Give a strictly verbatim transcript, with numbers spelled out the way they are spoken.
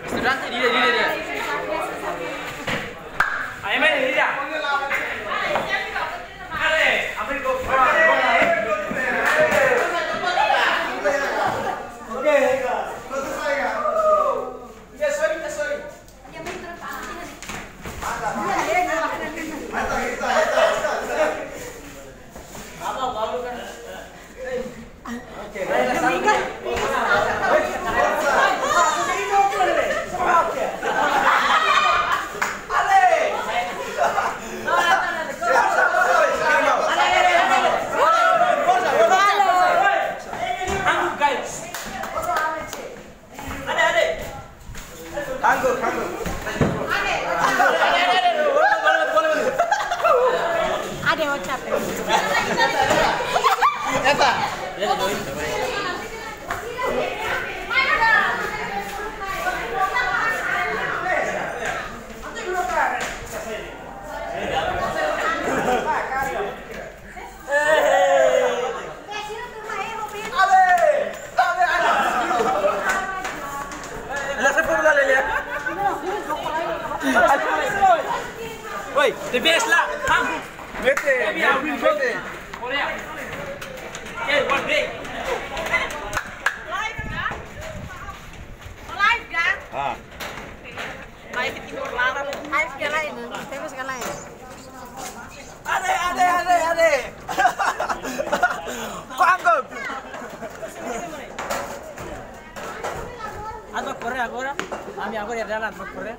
Estudante, dile, dile, dile. Ahí me dile. Ade, WhatsApp. Oi, the best lah. Mete, mete. Korea. Okay, one day. Live ga? Live ga? Ah. Live itu larang. Live ga lain, famous ga lain. Ade, ade, ade, ade. Konggo. Atu Korea agora? Ami agora iha dalan ba Korea.